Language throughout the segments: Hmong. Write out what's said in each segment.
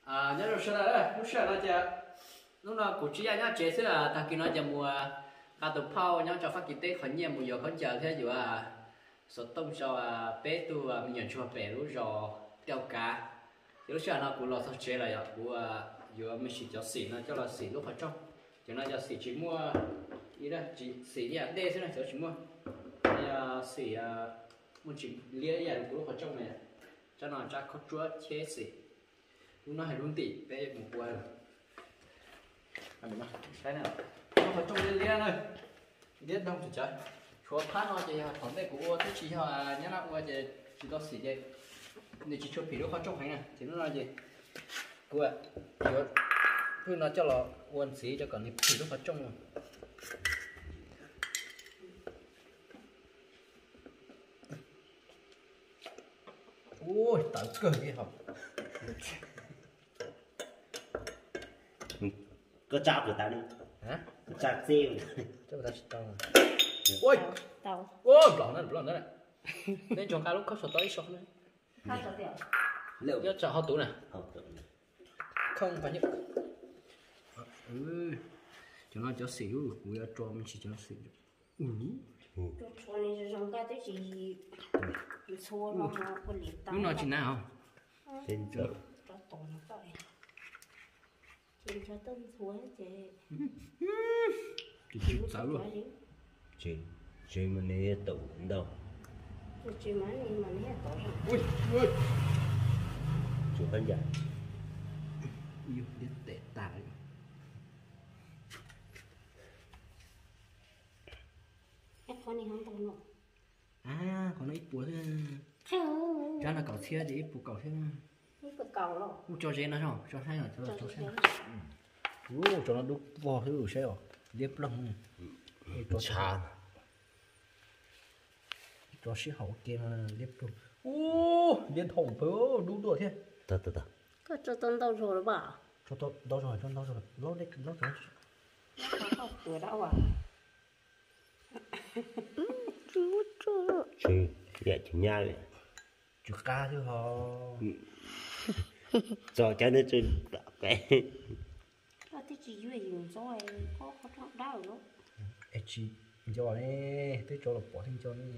Nyob zoo sawv daws, lub sij hawm no ces hnub no kuv Tswv Yaj nyob tsev xwb, tag kis no ces mus nqa tus phauj nyob rau Fab Kis teb qhov nyiaj mus yuav khaub ncaws thiab yuav xov tooj rau peb tug me nyuam ntsuag pem lub zos Tij Kav. Ces lub sij hawm no kuv los txog tsev lawm yom, kuv yuav me ntsis cov xim no coj los xim lub qhov rooj. Cov no yog xim tsis muaj, xim ib yam dej xwb na, cov tsis muaj, yog xim muaj tsis liab ib yam li kuv lub qhov rooj na. Tsab no tsab khaub tsuab cheb xim. Lub no hais lub ntim peb mus ua. Lub qhov rooj liab liab na, liab doog tsis tsawv. Tshuav phab no ces yog thaum ntej kuv ua twb tsis yog, nyob no ua ces tsis tau xim ces nws tsis tshua phim lub qhov rooj heev na. Ces hnub no ces kuv yuav pwj no coj los ua ntxiv rau kom nws phim lub qhov rooj no. Ua tawv kawg li hos. Koj tsa kuv tas ne, koj tsa txij. Ua, nplom na, nplom na. Neb ntsoov nqa lub khob saum tau ib so na. Nyob tsam hauv tus na. Khooj pa nyob. Cov no cov xim, kuv yuav rua me ntsis cov xim. Lub no tsis nav hos. Tsis txawv luaj. Tsev mas nws tau ntau. Tsuas qab ncas. Liab tes tas. Qhov no ib puas thiab. Tsab no kaum txhiab ces ib puas kaum thiab. Ub, tso ze no, tso haib os, tso haib. Ub, tso no dub vog xwb saib os, liab ploog. Tso sib haum ua ke no liab ploog. Ub, liab dhau pawg dub dua thiab. Koj tso tau ntau zog lawm as? Tso tau ntau zog, tso ntau zog, laub dej laub zog. Tsw, yam cov nyab li. Tsw qab xwb ho. Txog cov no tsw pem. Koj twb tsis yuav yus ntxov, koj qhov rooj dawb lawm. Es tsis nco ne, twb tso los pom thiaj nco ne.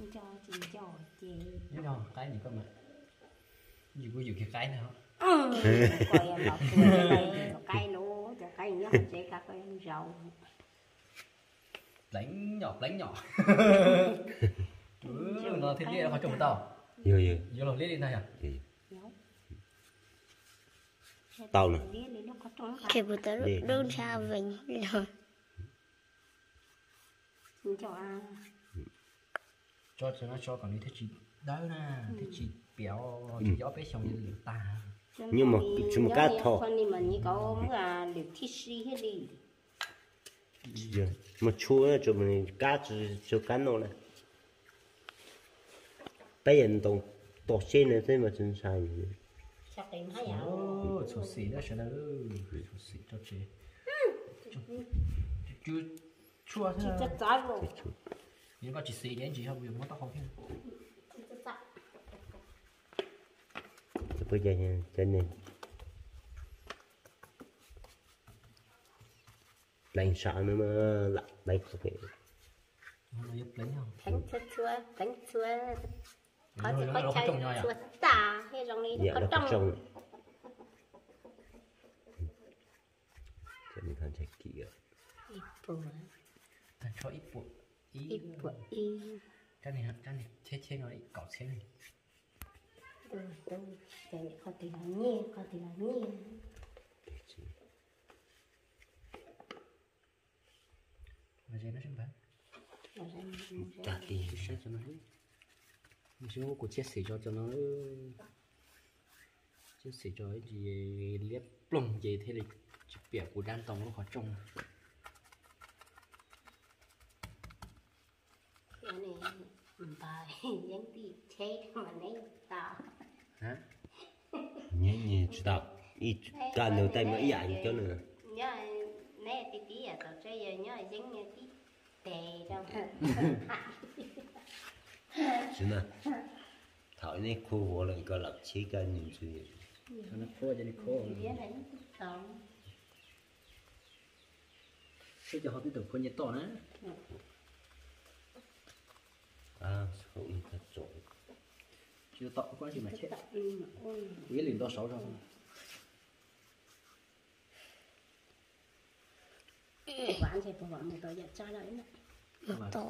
Nco tsis nco ces nyob qaib ntawm koj mas. Yus kuj yus kiag qaib ntag. Koj yog los tua qaib lub, cov qaib nyob hauv tsev koj zaum. Pleev nyom pleev nyom. No thiaj liab qhov rooj tau. Yuav luag liab li ntag yog. Tau na. Dub ntsha vees. Tso, tso kom nws thiaj tsis dawb na, thiaj tsis piam, tsis yog ob peb xyoos lwm tag. Nyob mas tsis mus kab tho. Mas tshuav tso kab noj na. Peb yam ntoo tom seb no xwb mas tsis ntshai. Txhuam xim na sawv daws, txhuam xim tso tsev. Tshuaj thiab. Yog koj tsis xim ces ntsis ho kuv yuav muab taub hau thiab. Cov neeg pleev sav no mas lam pleev qhov pem. Pleev txhua txhua, pleev txhua. Qhov txhua qhov chaw txhua tag thiaj zoo li qhov rooj. Ib puas, ib puas ib, qhov twg los nyiaj, qhov twg los nyiaj. Kuv txiav xim tso cov no, txiav xim tso ib ntsis liab ploog ces thiaj li tsis piam kuv dab ntoo lub qhov rooj. Yeeb tij cheb mas neb tau. Neb tsis tau, ib kab ntawd tej mas ib yam cov nws. Nyob neb tib tib yam tau tseeb, yog nyob yeeb nyob tib tes rau. Tsis na, thaum neb khu vuas lawm koj lam cheb kab nws ntxwg. Qhuav ces nws qhuav. Twb cov ho twb tawm qhuav nce toj na. Tsis tau tom qhuav qhuav tsis mas cheb. Ib lwm nto saud zog. Mus tau.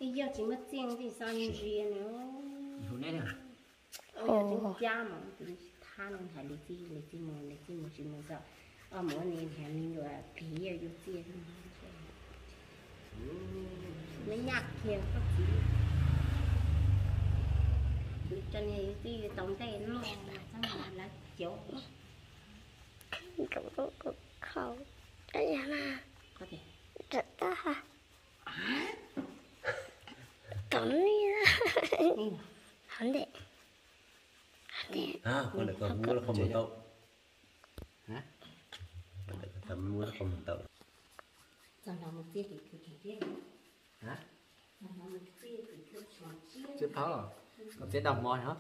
Ib yog tsis muaj txiaj ntsig xo ntsia nws. Yog tsis muaj cab mas tus tsis thab no hais lus txij lus txij mus lus txij mus tsis mus txog. Ob mus ua ni hniav me nyuam phim yog yus txiaj. Me nyuam kiag koj txiv. Yus tso niag yus txiv yus tau ntej noj txhob mus lawv cov. Khau, tab yam na, rov tag ha. Tom ni, hov ntej, hov ntej. Koj lawm koj muab lub qhov muag tau. Koj lawm koj muab lub qhov muag tau. Txiv phab los, koj txiv dau mos hov.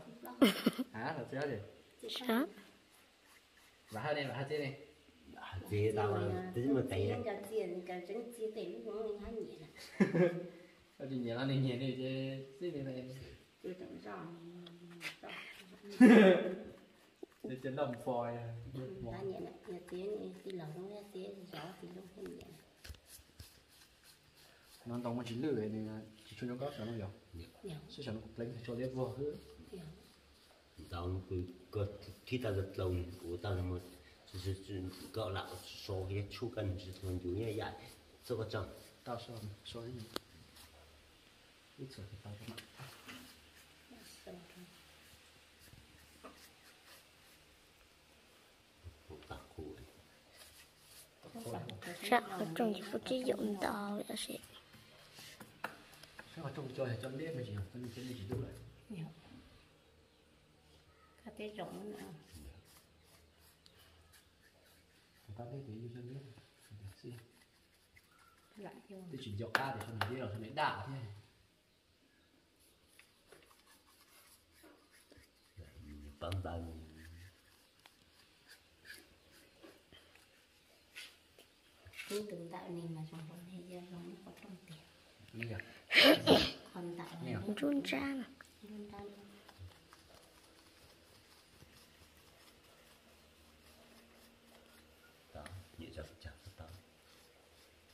Koj txiv hov. Vam hawj ne, vam hawj txiv ne. Txiv tau, txiv muaj tes. Koj tsis nyiam los nws nyiam nws ces txiv ne. Ces loj fo. Nws txiv tij laug zoo txiv zov txiv lub thiaj nyiam. No ntoo muaj tsis lwj, tsis tshua zoo koj sawv no yog? Sib sawv no pleev tsuas liab vog xwb. Ntau koj thib tau dlaus ua tau no, koj lam so thiab tshuj koj nws tsis tau ncu nyob yam txoj koj tso. Tau so, so ib txhua tau. Sab qhov rooj ces kuv twb yaum ntau lawm sis. Sab qhov rooj cov cov deb mas tsis yog, cov deb tsis dub lawm. Koj twb zoo na. Tab deb ces yus cov deb xwb. Twb tsis nco qab tias sau nws deb los sau nws daj thiab. Pab npawg. Ib tug ntawm ni mas zoo npaum li yog zoo ib qho rooj tiag. Qhov ntawm ntsuab ntsab na. Ntsuab ntsab. Nyiam tso pes tsawg tau,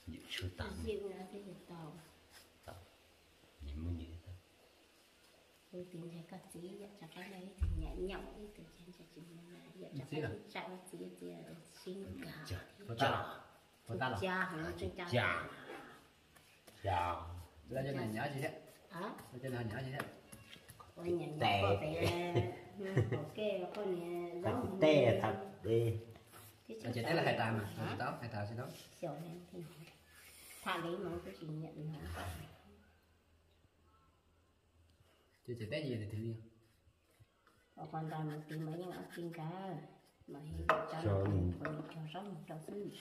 nyiam tshwj tau. Nyiam muaj nyiam tau. Kuv tis ntshe koj txiv yam tso qab no ib tug nyiam nyaum ib tug ces ntshe tsis muaj yam tso qab tsis tsam txiv txiv sib nkag. Tus ca heev tseem ca. Ua nyiam nyaum koj pem, hauv kej koj niam zaub. Ces teb los hais tas mas, tsis tau hais tas tsis tau. Xyaum li, tham li mas kuj tsis nyiam no. Ces teb nyiam tiag tiag li. Ua qhov ntawd mus tiv mas yeej ua tsis nkag, mas cov no mus cog zaub mus rau xwb.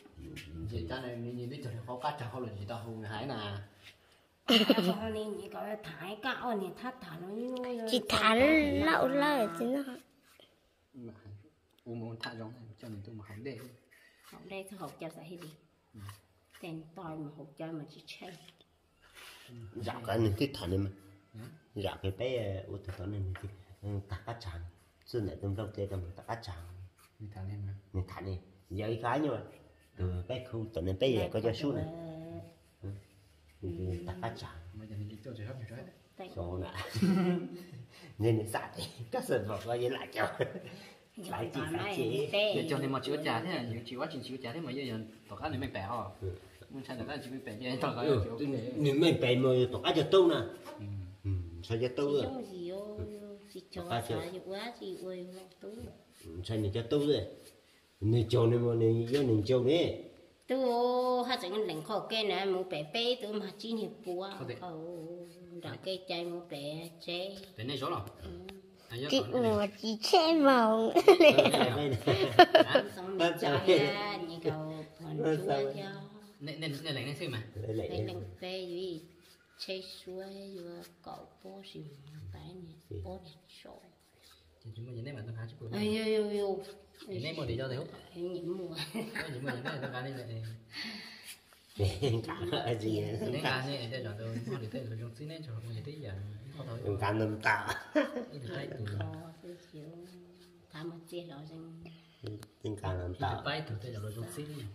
Ces cov no nws nyiam twb cog li qhov qab tsag hauj lwm tsis tau hu hais na. Tsis tham lawm lawm tsis no. Ua mus tham zoo coj nws tuaj mus haus dej. Haus dej txhob haus cawv xav hib li. Tej toj mus haus cawv mas tsis tsheej. Zam qab nws twb tham nws mas, zam pem peb ua tus tod ne, nws tag qab tsag, txij ntawm tus nplooj teb rau mus tag qab tsag. Nws tham li, yog ib qab nyuaj, tus peb khu tom nws peb yam koj coj sub na. Tag qab tsag. Nws nws xam tias koj xav npaum ko yeej lam cog. Yus cog li mas tsis ua cas thiab, yus tsis ua tsis tsis ua cas thiab mas yeej yog tom qab nws meej pem os. Ntshai tom qab nws tsis meej pem ces nws meej pem mas yus tom qab cog taub na. Ntshai cog taub. Ntshai nws cog taub, nws cog nws mas nws yog nws ncaus ne. Tub haj tseem lees qhov kej na mus pem peb tub mas tsib niag puab nram kev cai mus pem tsev. Tsis ua tsis tsheb moos. Lees peb yus tsheb suab yuav kaum puab si mus pab niag puab niag tso. Ces tsis muaj ces nej mam tau nqa tsis pub. Nej muaj ces coj tau hub. Tsis muaj ces nej tau nqa li. Nqa ne tej zaum tau muaj li tej zaum zoo txib nej tso ua ces tej yam nqa ntau ntau. Ib tug qaib ib tug. Nqa mus txiag los zeeg. Nqa ntau ntau. Ib tug qaib ib tug tej zaum los zoo txib ne.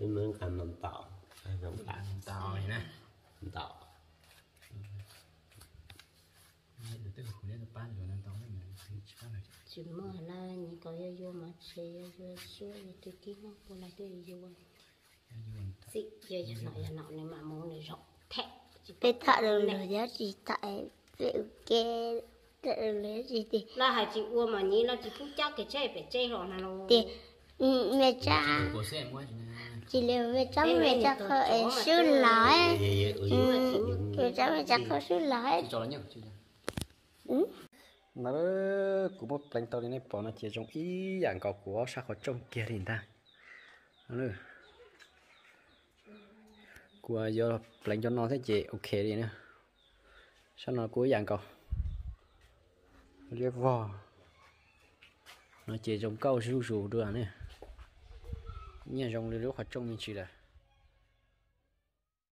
Ib mus nqa ntau ntau. Nqa ntau ntau na. Ntau. Tsis muaj lawm, nyias kom yuav yuav mas tsis yuav yuav suab, yog tus tib neeg puas laij twb yuav yuav. Txim, yog yog nom yog nom nws mam mus nws zaum them. Peb tham lus lus nyob tsis tham, peb ua ke tham lus lus nyob tsis tias. Lawv hais tsis ua mas nyias lawv tsis pub cab kev tsheb pem tsheb los na los. Tias me tsab, tsis li me tsab me tsab qhua es swb los, me tsab me tsab qhua swb los. Na, kuv muab pleev tau li nej pom no ces zoo ib yam nkaus kuv ob sab qhov rooj kiag li ntag. Kuv yuav pleev cov no thiab ces ok li na. Sab no kuj ib yam nkaus. Liab vog no ces zoo nkauj zuj zus dua ne. Nyias zoo li lub qhov rooj me ntsis lawm.